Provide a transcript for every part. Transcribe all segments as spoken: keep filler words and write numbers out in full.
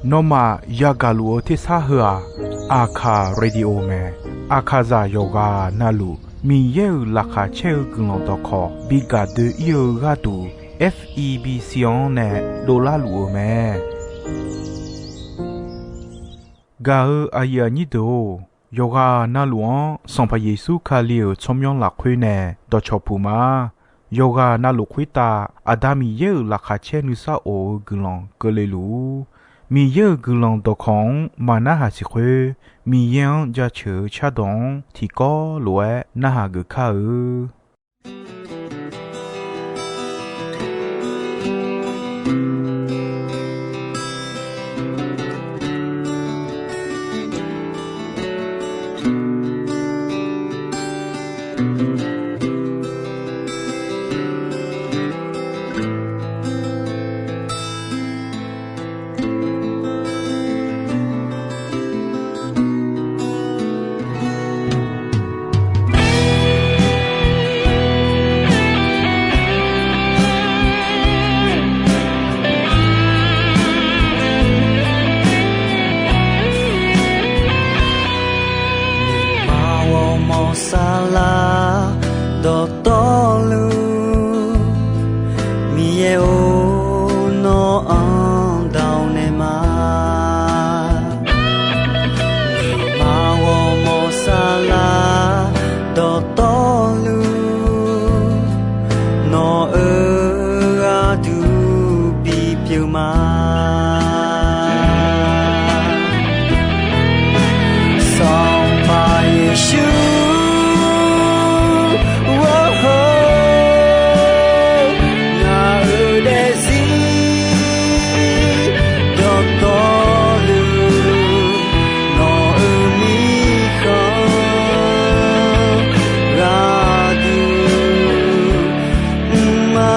Nawmaf yagaq luf-eu tersar heu-aq, Aqkaq Radio mae. Aqkaqzaq yawqghaq navluf Miqyaer-euq laqkhaq caer-eu guiqlanq dawqkawq bi gaq doe-ir-eu gharduq, F E B C-anr nae dovlar luf-eu mae. Gaq-eu aqyuif aqnyir deuq-or, yawqghaq navluf-anr Sanqpaq Yeqsur Kali-euq tsawrmyanr lafkhoer nae dawqcawq puq ma. Yawqghaq navluf khoertav Aqda Miqyaer-euq laqkhaq caer nuisar of-eu guiqlanq keuvle luf-ur. Miqyaer-euq guiqlanq dawqkawq-anr maqnarhaq siq khoer, Miqyaer-anr jaceuq-eu cardawq-anr tiqkawv lof-aer narhaq geuf kar-eu. Aqmawr mawq saflar dawqtawvluf, Miqyaer-or, nawr-anr dawq naeq ma. Aqmawr mawq saflar dawqtawvluf, nawq-euq gharduq bipyeuf ma. Sanqpaq Yeqsur, ngaq-euq daefzir dawqtawvluf, nawq-euq mirkhanq gharduq mr ma.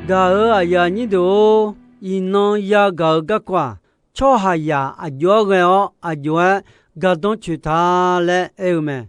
Gaq-euq aqyuif aqnyir deuq-or, iqnan yagaq-eu garkawv-aq, tsawrhaqzaq aqjox-aer ghae-awr aqjox-aer gardanr coeq ta laer aer-eu mae.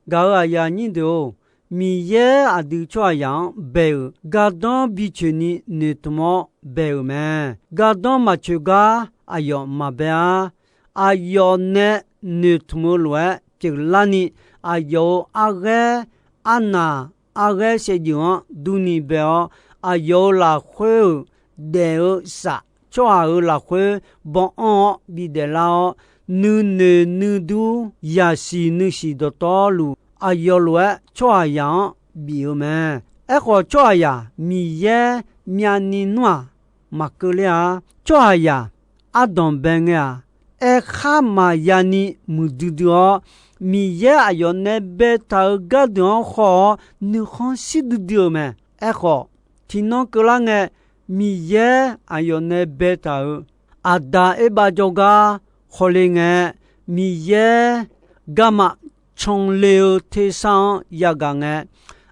Gaq-euq aqyuif aqnyir deuq-or, Miqyaer aqdui tsawrhaqzaq-anr bae-euq gardanr bicoeq ni noeqtmq-awr bae-euq mae. Gardanr maqcoeq gar aqyawf maqbae-ar. Aqyawf nae noeqtmq-eu lof-aer pyeuflarni, aqyawf-euq arghaer arnaq, arghaer saevdzeuf-anr durni bae-awr, aqyawf-euq lafkhoer-euq daef-eu saf, tsawrhaq-euq lafkhoer baw anr-awr bidaef lar-awr, nuinoeq nuidur, yasiq nuisiq dawqtawvluf, aqyawf lof-aer tsawrhaqzaq-anr bif-eu mae. Aerkhawf, tsawrhaqzaq Miqyaer myavni nmr-aq, maqkeuv ler-a. Tsawrhaqzaq ardanq bae ngae-aq, aerkhar maqya ni muiqdui dui-awr, Miqyaer aqyawf nae baetaq-euq gardeuq-anr khawf-awr nuikhanr shir duidui-euq mae. Aerkhawf, tiqnan keuvlar ngae, Miqyaer aqyawf nae baetaq-euq Aqda Erbav jawrgar khawle ngae, Miqyaer garma canle-eu tersar-anr yagaq ngae,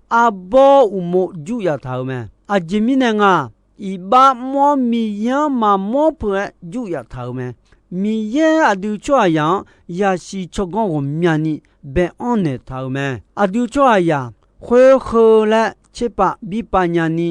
arbawr uqmov jur yaftaq-euq mae. Aqjeq mirnae nga, iqbax mr-awr Miqyaer-anr maqmawr peuq-aer jur yaftaq-euq mae. Miqyaer aqdui tsawrhaqzaq-anr yasiq tsawrganr ghawqmyani bae-anr naeqtaq-euq mae. Aqdui tsawrhaqzaq khoerheu laer tserpav birpav nyani,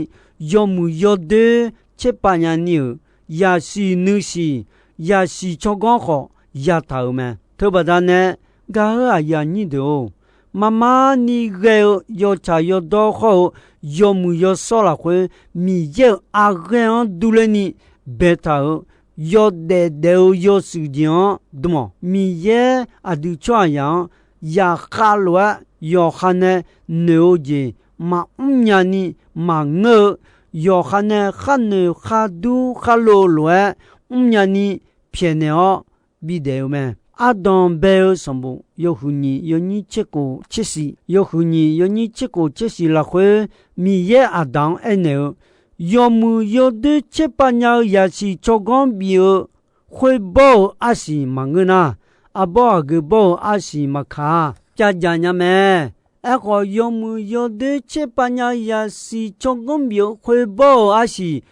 yawmuiq yawdoer tserpav nyani-euq yasiq nuisiq, yasiq tsawrganr khawf yataq-euq mae. Teubaqda nae, gaq-euq aqyuif aqnyir deuq-or, marmar ni ghae-eu yawtsaq yawdawr khawr-eu yawmuiq yawshawr lafkhoer, Miqyaer-euq arghaer-anr durler ni baetaq-euq yawdaef daef-eu yawshuif jeq-anr dm-awq. Miqyaer aqdui tsawrhaqzaq-anr yaqkhav lof-aer yawqha nae noeq-eu jeq maqmr nyani maqngeur-eu, yawqha nae khar noeq khar dur khar lo lof-aer mrnya ni pyaeqnaeq-awr bidaef-eu mae. Ardanq bae-eu sanqbof yawhuiq nyiq yawnyir tserkhof tsersiq, yawhuiq nyiq yawnyir tserkhof tsersiq lafkhoer, Miqyaer Aqda-anr aernaeq-eu, yawmuiq yawdoer tserpav nya-eu yasiq tsawrganr bif-eu khoerbawr-euq arsiq maqngeur nar, arbawr aqgeu bawr-eu arsiq maqkaq-a. Pyavdzaq nya mae. Aerkhawf, yawmuiq yawdoer tserpav nya-eu yasiq tsawrganr bif-eu khoerbawr-euq arsiq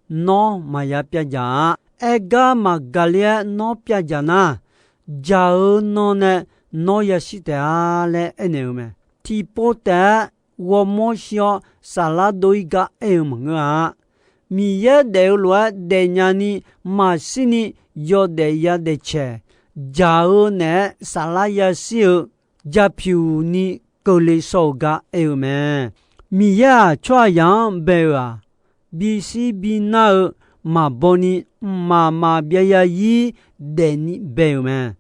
nawr maqya pyavdzaq-a. Aergar maqgaqler-aer nawr pyavdzaq nar, dzaq-eu nan nae nawr yashir taef-a laer aernaeq-eu mae. Tiqpov taef-aer ghawrmawr shir-awr saflar dov-ir gar aer-eu maqngeur-a. Miqyaer daef-eu lof-aer daefnya ni maqshir ni yawdaef yadaef caeq, dzaq-eu naeq-aer saflar yashir-eu jaqpyuq ni keuvle shaw-eu gar aer-eu mae. Miqyaer-aq, tsawrhaqzaq-anr bae-euq-aq, bishir binar-eu maqbaw ni mqmaq maqbyav yarzir daefni bae-euq mae.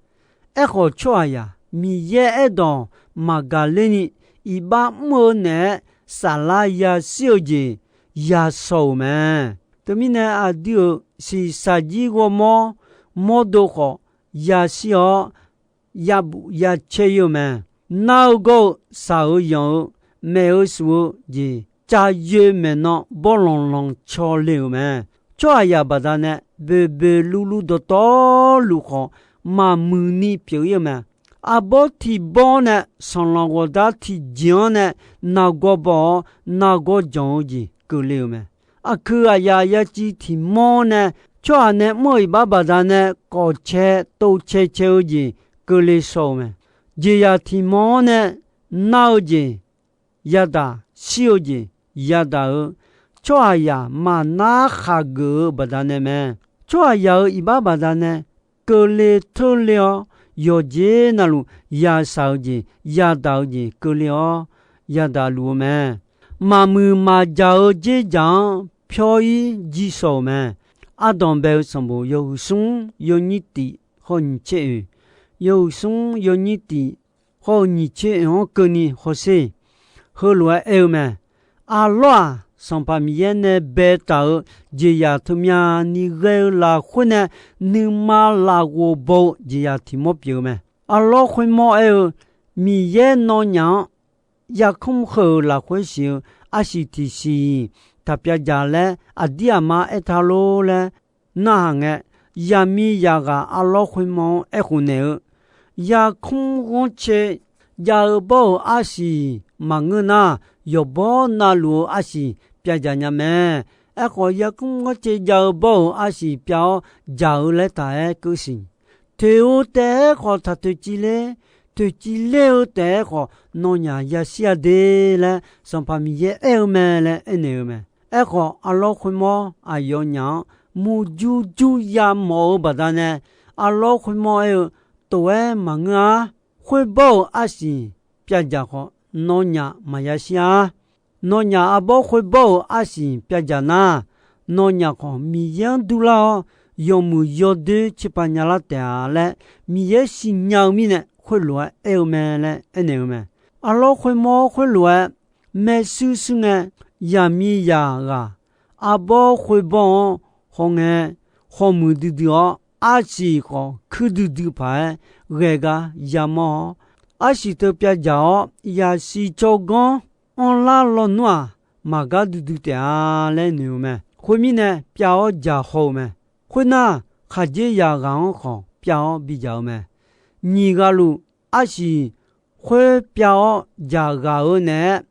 Aerkhawf, tsawrhaqzaq Miqyaer aerdawq maqgaqler ni iqbax mr-eu naeq-aer saflar yashir-eu jeq yashaw-euq mae. Teumirnae, aqdui-euq shiqshaq jir ghawrmawr mawrdo khawf yashir-awr, yabuf yacaer-ir-eu mae. Nar-eu gawr-eu, shaq-eu yanq-eu, maef-eu shuf-eu jeq, cav yoe maeqnan bawrlanq lanq caw le-euq mae. Tsawrhaqzaq baqdanae boeqboeq luvluv dawqtawvluf khawf, maqmuiq ni pyeuf-ir-eu mae. Arbawr tiq bawr nae sanqlanq ghawqdar tiqjeq-anr nae nargawr baw-awr, nargawr janq-eu jeq keuvle-euq mae. Aqkuiq aqyaf yaciv tiq mawr nae, tsawrhaq nae mr-euq iqbax baqdanae kawqcae tovcae cae-eu jeq keuvle shaw-eu mae. Jeqzaq tiq mawr-anr nae nar-eu jeq yadaq, shir-eu jeq yadaq-eu, tsawrhaqzaq maqnar khaqgeuf-eu baqdanae mae. Tsawrhaqzaq-euq iqbax baqdanae keuvle teurle-awr, yawqjeq navluf yashaq-eu jeq, yadaq-eu jeq keuvle-awr yadaq luf-eu mae. Maqmuiq maqjaq-eu dzerdzaq-anr pyawr-ir jir shaw-euq mae. Ardanq bae-eu sanqbof yawhuiq smr yawnyir tif hawr-eu nyiq tser oeq, yawhuiq smr yawnyir tif hawr-eu nyiq tser oeq-anr keuvni hawsher. Heulof-aer aer-eu mae. Arlawr-aq, Sanqpaq Miqyaer nae baetaq-euq jeqzaq teumya ni ghae-eu lafkhoer nae nuima lafghof baw-eu jeqzaq tiq mawr pyeuf-eu mae. Arlawr khoermawr aer-eu, Miqyaer nawnyaf-anr yarkmr heu-euq lafkhoer siq-eu arsiq tiqsiq taq pyavdzaq laer aqdir aqma aertaq lor laer narhaq ngae, yaqmiq yaqghaq arlawr khoermawr-anr aerkhof naeq-eu, yarkmr ghanrcae jav-eu bawr-euq arsiq maqngeur nar, yawqbawr navluf-eu arsiq pyavdzaq nya mae. Aerkhawf, yarkmr ghanrcae jav-eu bawr-euq arsiq pyav-awr jaq-eu laer taq-aer keuv siq. Toeq-eu taef-aer khawf taq toeqciv ler, toeqciv ler-eu taef-aer khawf nawnyaf yashir-a de laer Sanqpaq Miqyaer aer-eu mae laer aernaeq-eu mae. Aerkhawf, arlawr khoermawr aqyawfnyaf-anr murjur jur yamawf-eu baqdanae, arlawr khoermawr aer-eu, Tof-aer maqngeur-ar. Khoerbawr-euq arsiq pyavdzaq khawf, nawnyaf maqya shir-ar. Nawnyaf arbawr khoerbawr-euq arsiq pyavdzaq nar, nawnyaf khawf Miqyaer-anr durlar-awr, yawmuiq yawdoer tserpav nyalar taef-a laer Miqyaer siqnya-eu mirnae, khoerlof-aer aer-eu mae laer aernaeq-eu mae. Arlawr khoermawr khoerlof-aer maershuir shuir ngae, yaqmiqzaq ghaq arbawr khoerbawr-anr hawngae, khawmuiq duidui-awr, arsiq khawf kuir duidui paq-aer ghae gar yamawr-awr, arsiq teu pyavdzaq-awr, yaqsiq tsawrganr anrlar lawnmr-aq, maqgar duidui taef-a laer noeq-eu mae. Khoermirnae, pyav-awr dzaq haw-eu mae. Khoernar, khaqdzerzaq ghaq-anr khawf pyav-awr bidzaq-eu mae. Nyiq ghaq luf arsiq khoer pyav-awr dzaq ghaq-eu naeq-aer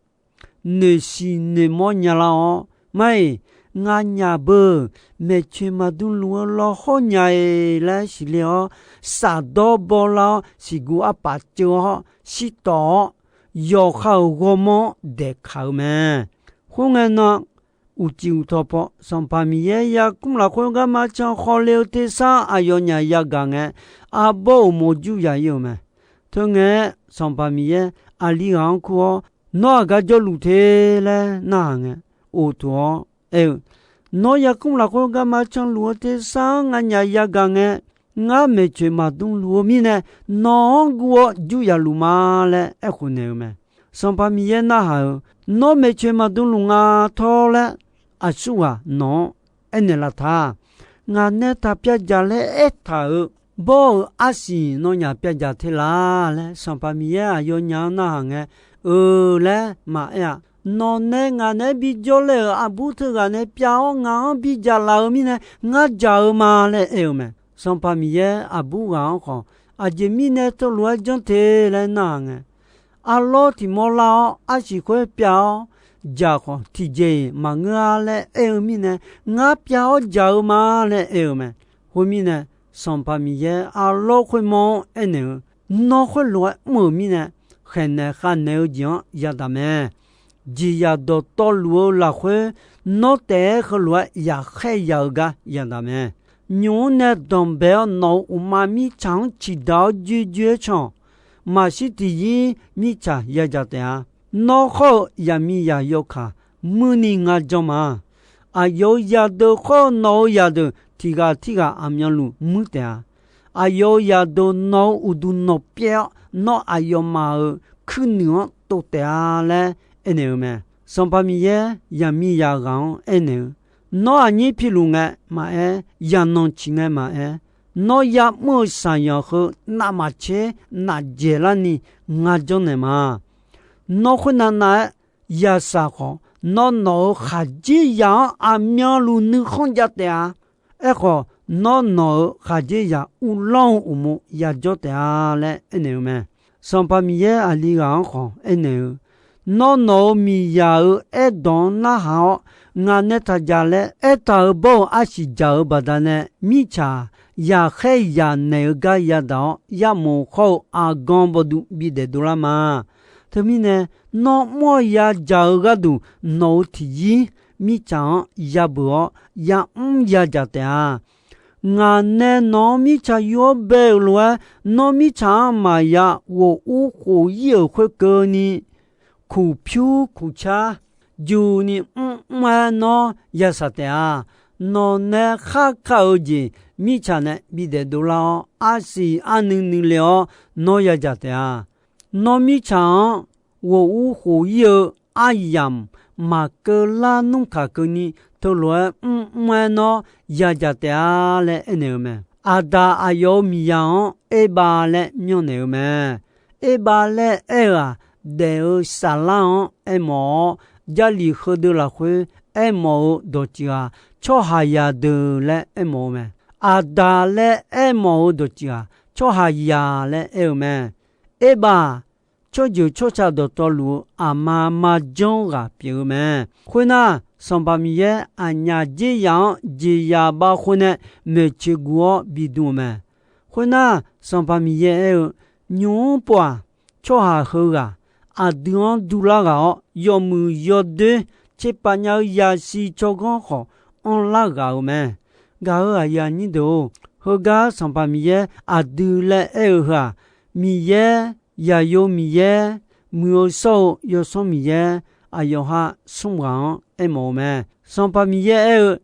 noeqsiq noeqmawr nyalar-awr, Mar-iq, nganyaf beu maeqtsoeq maqdmr luf-eu lawhawr nya-eq laer siqle-awr, shafdawr bawrlar-awr siqguv arpaf ceuv-awr shirtawf-awr, yawqha-euq ghawrmawr-anr daeqkaq-eu mae. Khoerngae nan, uqcif uqtawq paw Sanqpaq Miqyaer yarkmr lafkhoer garma can khawle-eu tersar aqyawfnyaf yagaq ngae, arbawr uqmov jur ya ir-euq mae. Teungae-aer Sanqpaq Miqyaer aqli ghaq-anr kur-awr, Nawr aqgar jawrluf te laer narhaq ngae, oqtof-awr aer-eu, Nawr yarkmr lafkhoer garma canluf-eu tersar-anr nganyaf yagaq ngae, ngar maeqtsoeq maqdmr luf-eu mirnae, nawq-anr guv-awr jur ya luf ma laer aerkhof naeq-eu mae. Sanqpaq Miqyaer narhaq-euq, Nawr maeqtsoeq maqdmr luf nga tawr laer aqsurghaq nawq-anr aernaeq laf ta. Ngaq nae taq pyavdzaq laer aertaq-euq bawr-euq arsiq nawnyaf pyavdzaq te la laer Sanqpaq Miqyaer aqyawfnyaf-anr narhaq ngae, Eu laer maqaer-a. Nawq nae ngaq naeq-aer bijawr laer-euq aqbur teughaq nae pyav-awr ngaq-anr bidzaq laf-eu mirnae, ngar dzaq-eu ma laer aer-eu mae. Sanqpaq Miqyaer aqbur ghaq-anr khawf, Aqjeq mirnae teulof-aer janr te laer narhaq ngae, Arlawr tiq mawrlar-awr, arsiq khoer pyav-awr dzaq khawf, tiqjeq-iq maqngeur-ar laer aer-eu mirnae, ngar pyav-awr dzaq-eu ma laer aer-eu mae. Khoermirnae, Sanqpaq Miqyaer arlawr khoermawr-anr aernaeq-eu, Nawr khoerlof-aer mr-euq mirnae, khaeqnaeq khavnaeq-eu jeq-anr yadaq mae. Jeqzaq dawqtawvluf-eu lafkhoer, nawr taef-aer heulof-aer yaqkhaer ya-eu gar yadaq mae. Nymq-mr nae danqbae-awr nawq-euq uqma mirtsaq-anr ciqdaq-awr joejoe-aer can-awq. Maqshir tiqzir mirtsaq yadzaq taef-a. Nawr khawr-eu yaqmiqzaq yawkaq muirni ngar janr ma. Aqyawf-euq zaqdeuq khawr-eu nawq-euq zaqdeuq tiq ghaq tirghaq aqmyanluf muir taef-a. Aqyawf-euq zaqdeuq nawq-euq uqduq nawqpyaev-awr, nawr aqyawfmaf-euq kuirnuiq-anr tov taef-a laer aernaeq-eu mae. Sanqpaq Miqyaer yaqmiqzaq ghaq-anr aernaeq-eu, Nawr aqnyir piluf ngae maqaer, yaqnanq ciq ngae maqaer, nawr ya'mr-euq shaqyanq heu navmaqtser nafdzaeq larni ngar janrnaeq ma. Nawr khoernav nav-aer yasaq khawf, nawr nawq-euq khaqdzerzaq-anr aqmyanluf nuikhanr jav taef-a. Aerkhawf, nawr nawq-euq khaqdzerzaq uvlanr-eu uqmov yajawr taef-a laer aernaeq-eu mae. Sanqpaq Miqyaer aqli ghaq-anr khawf aernaeq-eu, Nawr nawq-euq miqzaq-euq aerdawq-anr narhaq-awr, ngaq nae taq dzaq laer aertaq-euq bawr-euq arsiq dzaq-euq baqdanae, mirtsaq yaqkhaer yaqnaeq-eu gar yadaq-awr, yarmof khawr-eu aqgan bawduv bidaef dovlar ma. Teumirnae, nawr mr-awr yadzaq-eu gharduq nawq-euq tiqzir mirtsaq-anr yabeuq-awr yamr yadzaq taef-a. Ngaq nae nawq-anr mirtsaq yur-awr bae-euq lof-aer, nawr mirtsaq-anr maqya ghof ur khof ir-euq khoerkeuvni, kuq pyur kuq car juni mrmr-aer nawr yasaq taef-a. Nawq nae kharka-eu jeq mirtsaq nae bidaef dovlar-awr, arsiq arnuiv nuile-awr nawr yadzaq taef-a. Nawr mirtsaq-anr ghof ur khof ir-eu aryamq maqkeuv lar nmr kaq keuvni, teulof-aer mrmr-aer nawr yadzaq taef-a laer aernaeq-eu mae. Aqdaq aqyawf-euq miqzaq-anr Erbav laer myanrnaeq-eu mae. Erbav laer aer-eu-aq, daef-eu saflar-anr aermawf-awr, Jarlif heudeuq lafkhoer aermawf-eu dawqtsuif-aq, tsawrhaqzaq deuq laer aermawf-eu mae. Aqdaq laer aermawf-eu dawqtsuif-aq, tsawrhaqzaq laer aer-eu mae. Erbav-aq, tsawrjeuq tsawrca dawqtawvluf-eu aqma marjanr ghaq pyeuf-eu mae. Khoernar, Sanqpaq Miqyaer aqnyaf dzer yaf-anr jeqzaq bavkhov nae maeqtsoeq guv-awr bidm-euq mae. Khoernar, Sanqpaq Miqyaer aer-eu, Nymq-mr pov-aq, tsawrhaq heughaq aqdui-anr durlar ghaq-awr, yawmuiq yawdoer tserpav nya-eu yasiq tsawrganr khawf anrlar ghaq-euq mae. Gaq-euq aqyuif aqnyir deuq-or, heugar Sanqpaq Miqyaer aqdui laer aer-eu heu-aq, Miqyaer, Yaqyo Miqyaer, Muiq-eu shawr-eu Yawsanr Miqyaer, aqyawf ha smr ghaq-anr aermawf-eu mae. Sanqpaq Miqyaer aer-eu,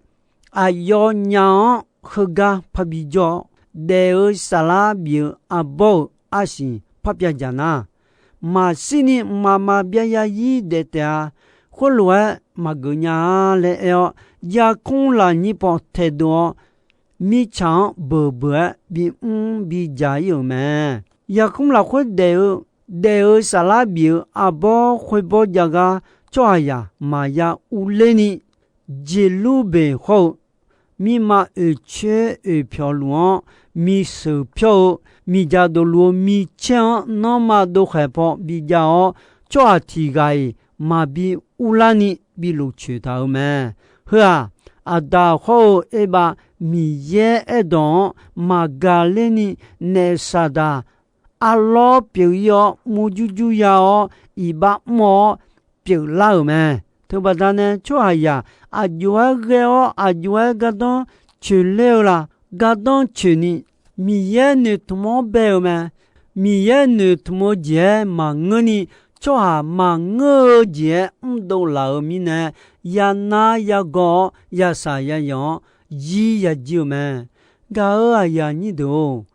Aqyawfnyaf-anr heugar parbi jawr-awr, daef-eu saflar bif-eu arbawr-euq arsiq parpyav dzaq nar, maqshirni mqmaq maqbyav yarzir daef taef-a. Khoerlof-aer maqgeuf nya-a laer aer-awr, yarkmr lafnyir paw taedov-awr, mirtsaq-anr beuq beuq-aer bimr bidzaq ir-euq mae. Yarkmr lafkhoer daef-eu, daef-eu saflar bif-eu arbawr khoerbawr jav gar tsawrhaqzaq maqya urler ni, jeqlur beq hawr-eu mirma oeqcoer oeqpyawq luf-anr misheuq pyawr-eu, miqdzaq dofluf-eu micaer-anr nanrma dovkhaeq paw bijav-awr, tsawrhaq tiq ghaq-iq maqbi urlarni bi lofcoeq taq-euq mae. Heu-aq, Aqdaq hawr-eu Erbav Miqyaer aerdawq-anr maqgaq lerni, naef Saqdaq arlawr pyeuf ir-awr, murjur jur ya-awr, iqbax mr-awr pyeuflar-euq mae. Teubaqda nae tsawrhaqzaq aqjox-aer ghae-awr aqjox-aer gardanr coeqler-eu la? Gardanr coeqni, Miqyaer noeqtmq-anr bae-euq mae. Miqyaer noeqtmq-eu jeq-aer maqngeurni, tsawrhaq maqngeur-eu jeq-aer mrdov laf-euq mirnae, yanar yagawr-awr yasaq yayanq-awr jir yajir-eu mae. Gaq-euq aqyuif aqnyir deuq-or,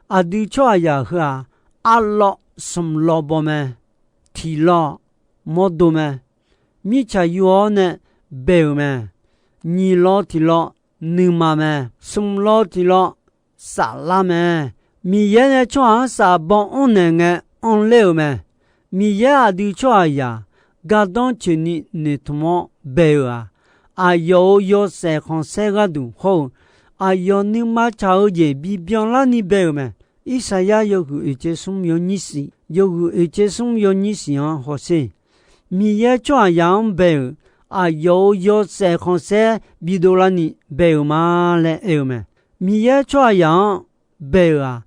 aqdui tsawrhaqzaq heu-aq, arlawv smq lawv baw mae, tiq lawv mawrdo mae, mirtsaq yur-awr nae bae-euq mae, nyiq lawv tiq lawv nuima mae, smq lawv tiq lawv saflar mae. Miqyaer nae tsawrhaq-anr safbaw anr naeq ngae anrler-euq mae. Miqyaer aqdui tsawrhaqzaq gardanr coeqni noeqtmq-awr bae-euq-aq, aqyawf-euq yawshaef khanqsaer gharduq hawr-eu, aqyawf nuima tsaq-eu jeq bibyan larni bae-euq mae. Irsaqyar yawhuiq oeq tser smr yawnyir shiq, yawhuiq oeq tser smr yawnyir shiq-anr hawsher. Miqyaer tsawrhaqzaq-anr bae-euq, aqyawf-euq yawshaef khanqsaer bidov larni bae-euq ma laer aer-eu mae. Miqyaer tsawrhaqzaq-anr bae-euq-aq,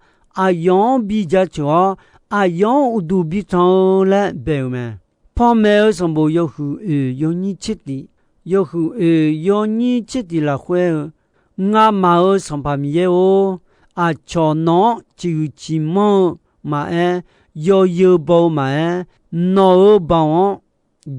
aqyawf-anr bi jaceuq-awr, aqyawf-anr uqduq bitanq-eu laer bae-euq mae. Panmaeq-eu sanqbof yawhuiq oeq yawnyir tser tiq, yawhuiq oeq yawnyir tser tiq lafkhoer-eu, Ngamaf-euq Sanqpaq Miqyaer-or, aqcawq nawq-anr ciqhuiq ciqmanr-eu maqaer, yawzeu baw-eu maqaer, nawq-euq baoq-anr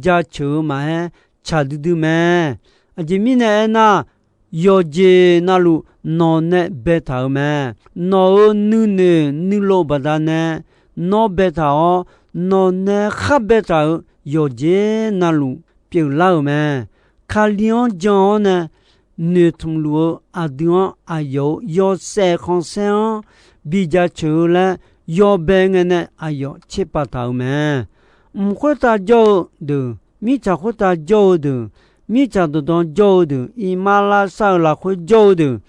jaceuq-eu maqaer, tsaq duidui mae. Aqjeq mirnae aernar, yawqjeq navluf nawq nae baetaq-euq mae. Nawq-euq nuinoeq nuilov baqdanae nawr baetaq-awr, nawq nae khar baetaq-euq yawqjeq navluf pyeuflar-euq mae. Kali-anr jan-awr nae noeqtmq luf-eu aqdui-anr aqyawf-euq yawshaef khanqsaer-anr bi jaceuq-eu laer yawbae ngae nae aqyawf tserpav taq-euq mae. Mq khoertav jawr-eu deuq, mirtsaq khoertav jawr-eu deuq, mirtsaq dawqdan jawr-eu deuq, iqmalavshav-euq lafkhoer jawr-eu deuq,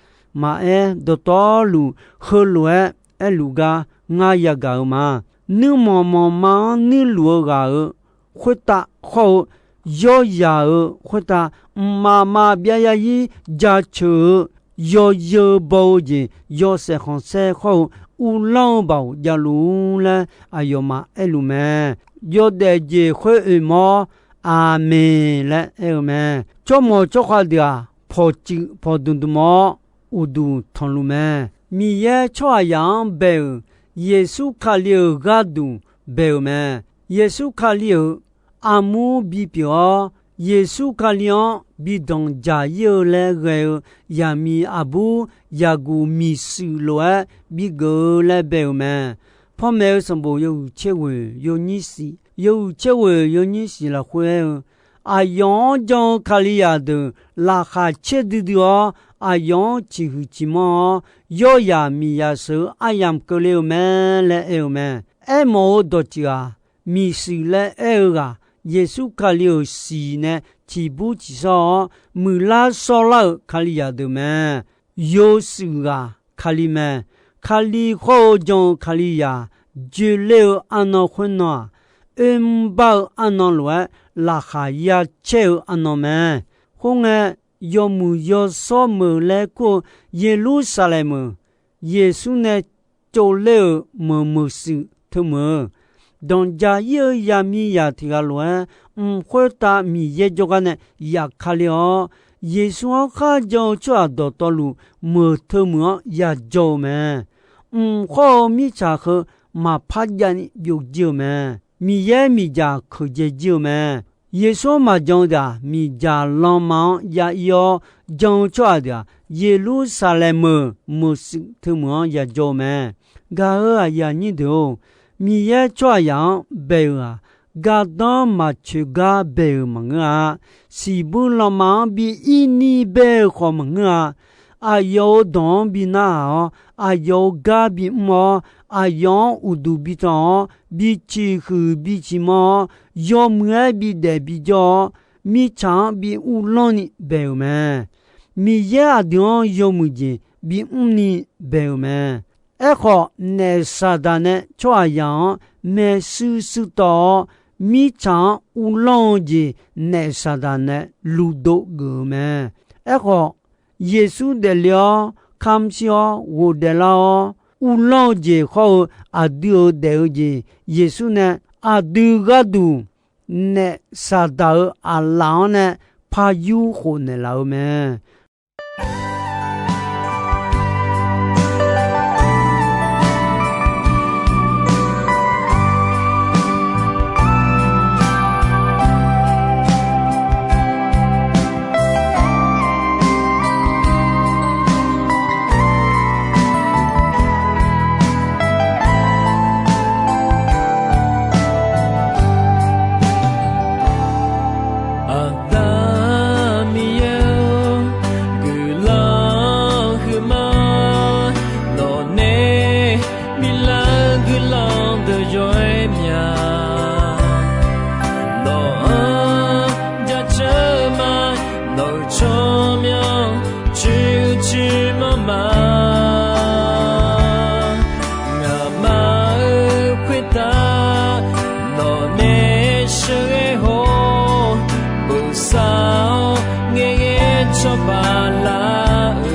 maqaer, dawqtawvluf heulof-aer aerluf gar ngar yagaq-eu ma. Nuirmanq manqma-anr nuirluf-eu ghaq-euq khoertav khawr-eu, yawryaq-euq khoertav, mqmaq maqbyav yarzir jaceuq-eu, yawzeu baw-eu jeq, yawshaef khanqsaer khawr-eu, uvlanr-eu baoq javluf-ur laer aqyawfmaf aerluf mae. Yawdaef jeq khoer oeq mawr, Aqmeq laer aer-eu mae. Tsawrmawq tsawrkhav deuq-aq, pawqtsuif pawqdmq dmq-awr uqduq tanqluf mae. Miqyaer tsawrhaqzaq-anr bae-euq, Yeqsur Kali-euq gharduq bae-euq mae. Yeqsur Kali-euq armur bipyeuf-awr, Yeqsur Kali-anr bi danqdzaq ir-eu laer ghae-eu yaqmiq aqbur yaqguq miqshuif lof-aer bigeuf-eu laer bae-euq mae. Panmaeq-eu sanqbof yawhuiq tser ghoeq yawnyir shiq, yawhuiq tser ghoeq yawnyir shiq lafkhoer aer-eu, aqyawf-anr jan-eu Kalizaq deuq laqkhaq caer duidui-awr, aqyawf-anr ciqhuiq ciqmanr-awr, yawryaq miqyaq sheuq-eu aryamq keuvle-eu mae laer aer-eu mae. Aermawf-eu dawqtsuif-aq, miqshuif laer aer-eu ghaq, Yeqsur Kali-euq siq nae tiqbur ciqshawr-awr, muiqlar shawrlar-euq Kalizaq deuq mae. Yoshuif ghaq Kali mae. Kali khawr-eu jan-eu Kalizaq joeler-eu arnan khoernan-aq, oermr bar-eu arnan lof-aer laqkhaq ya caer-eu arnan mae. Khoerngae, yawmuiq yawshawr meuq laer kur-eu Yeqlursaqlaeq meuq, Yeqsur nae tsovler-euq meuq meuq shuif teu meuq-eu, danqja ir-eu yamiqzaq tiq ghaq lof-aer, mq khoertav Miqyaer jawrgar nae yaf ka le-awr, Yeqsur-anr kharjan-eu tsawrhaq dawqtawvluf meuq teu meuq-anr yajawr-eu mae. Mq khawr-eu mirtsaq heu maqpar javni byovjir-eu mae. Miqyaer miqdzaq keuqdzae jir-eu mae. Yeqsur-anr maqjan-eu deuq-aq, miqdzaq lanma-anr ya ir-awr, jan-eu tsawrhaq deuq-aq, Yeqlursaqlaeq meuq meuq shuif teu meuq-anr yajawr-eu mae. Gaq-euq aqyuif aqnyir deuq-or, Miqyaer tsawrhaqzaq-anr bae-euq-aq, gardanr maqcoeq gar bae-euq maqngeur-a. Siqbuir lanma-anr bi ir ni bae-eu khawf maqngeur-a. Aqyawf-euq dawq-anr bi narhaq-awr, aqyawf-euq gar bi mr-awr, aqyawf-anr uqduq bi tanq-awr, bi ciqhuiq bi ciqmanr-awr, yawmuiq-aer bi daef bi jawr-awr, mirtsaq-anr bi uvlanr ni bae-euq mae. Miqyaer aqdui-anr yawmuiq jeq bimr ni bae-euq mae. Aerkhawf, naef Saqdaq nae tsawrhaqzaq-anr maershuir shuir tawv-awr, mirtsaq-anr uvlanr-eu jeq naef Saqdaq nae luvdov geuf-eu mae. Aerkhawf, Yeqsur daefle-awr kamq shir-awr ghofdaef lar-awr, uvlanr-eu jeq hawr-eu aqdui-euq daef-eu jeq, Yeqsur nae aqdui gharduq naef Saqdaq-euq aqlaf-anr nae par yur khofnaeq laf-eu mae. Aqda Miqyaer-or, guiqlanq huiqma, nawqnae biflar-eu guiqlanq deuq yawr-aer mya. Nawq-anr jaceuq ma, nawq-euq tsawrmyanr cuiv cuiv manr ma. Ngaqma-euq khoertav nawqnae sheuqghae hawr, bosav-awr ngaeqghae cawba lar-euq,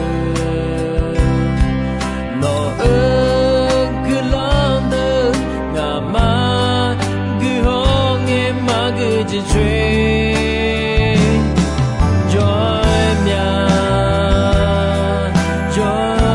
nawq-euq guiqlanq deuq ngaqma guiqhawr ngae maqgui jeq coer, jawr-aer mya, jawr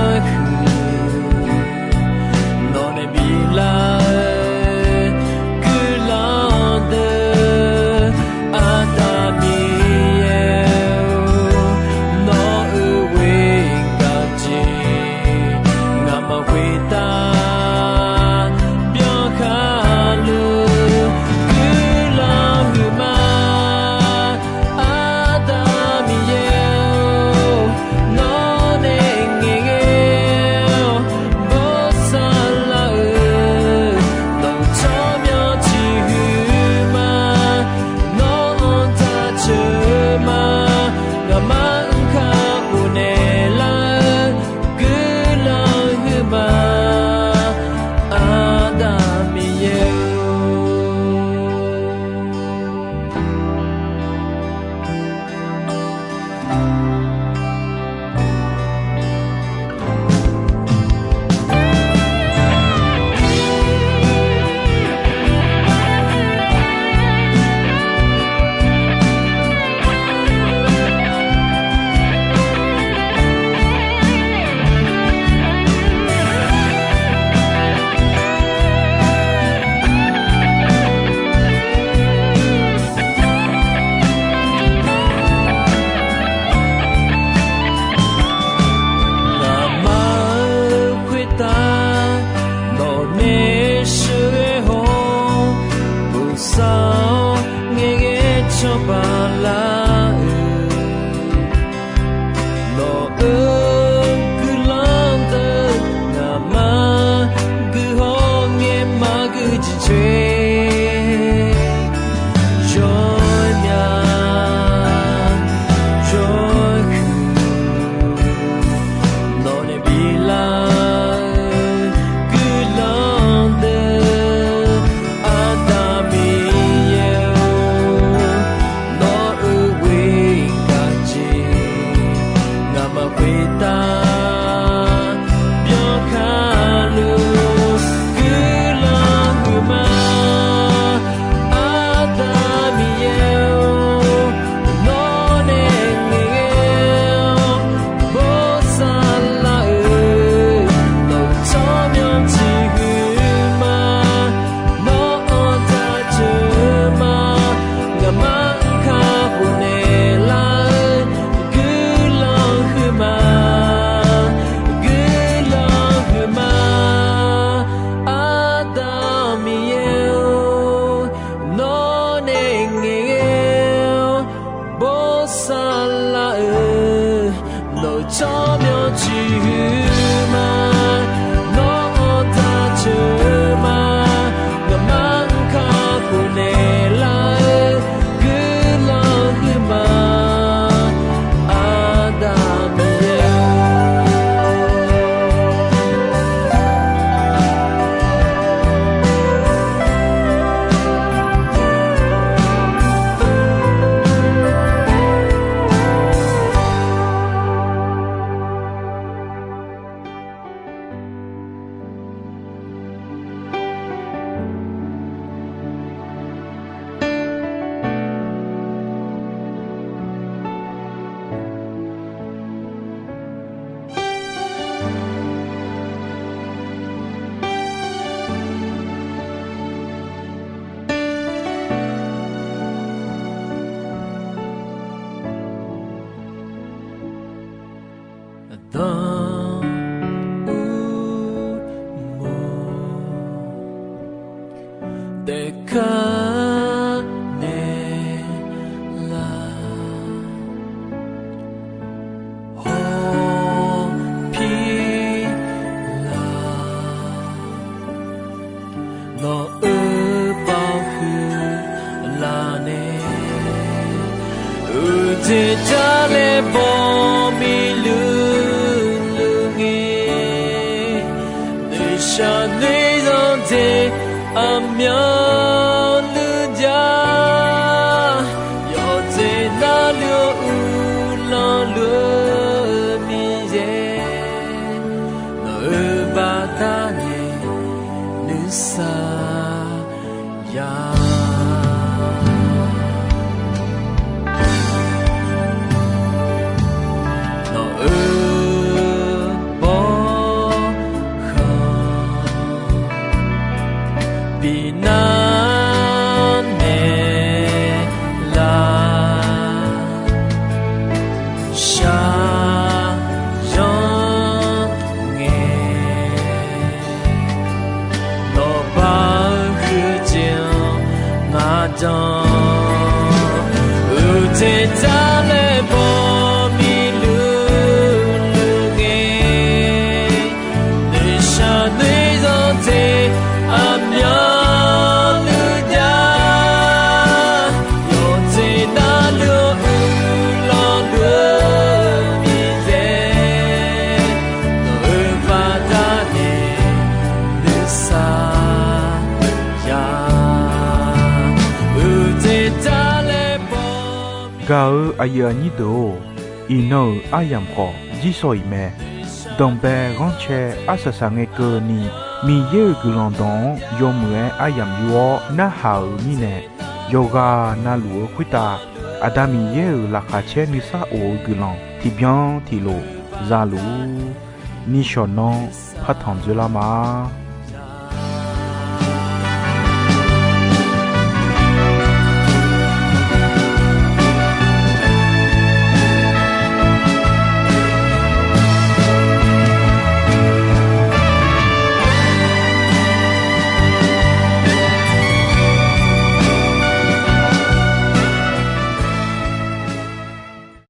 lar-eu, nawq-eu tsawrmyanr ciqhuiq ma, nawr-awr daqceuq ma, ngaqmaf-anr kakhof naeqlar-eu guiqlanq huiqma, Aqda Miqyaer-or. Aqda Urmor daefkar naeqlar, hawpirlar, nawq-euq baoq huiqlar nae, uqdzaeq jar laer baw miqluiq luiq ngae, noeqshaq noeqzanq dzaeq aqmyanluf jav, yawqdzaeq navluf-eu uvlanr luf-eu Miqyaer, nawq-euq baqda nae nuisar ya. Nawq-euq bawrkhanq binar naeqlar, shaqzanr ngae, nawq baq-eu huiqdzaeq-anr ngar jan, uqdzaeq jar laer baw miqluiq luiq ngae, noeqshaq noeqzanq dzaeq aqmyanluf jav, yawqdzaeq navluf-eu uvlanr luf-eu Miqyaer, nawq-euq baqda nae nuisar ya. Uqdzaeq jar laer baw. Gaq-euq aqyuif aqnyir deuq-or, iqnan-euq aryamq khawf jirsawq iq mae. Danqbae ghanrcae arsaq saq ngae keuvni, Miqyaer-euq guiqlanq dawq-anr yawmuiq-aer aryamq yur-awr narhaq-euq mirnae, yawqghaq navluf-eu khoertav Aqda Miqyaer-euq laqkhaq caer nuisar of-eu guiqlanq tiqbyan tiqlof za luf-ur. Nishawq nanr partanq dzoerlar ma.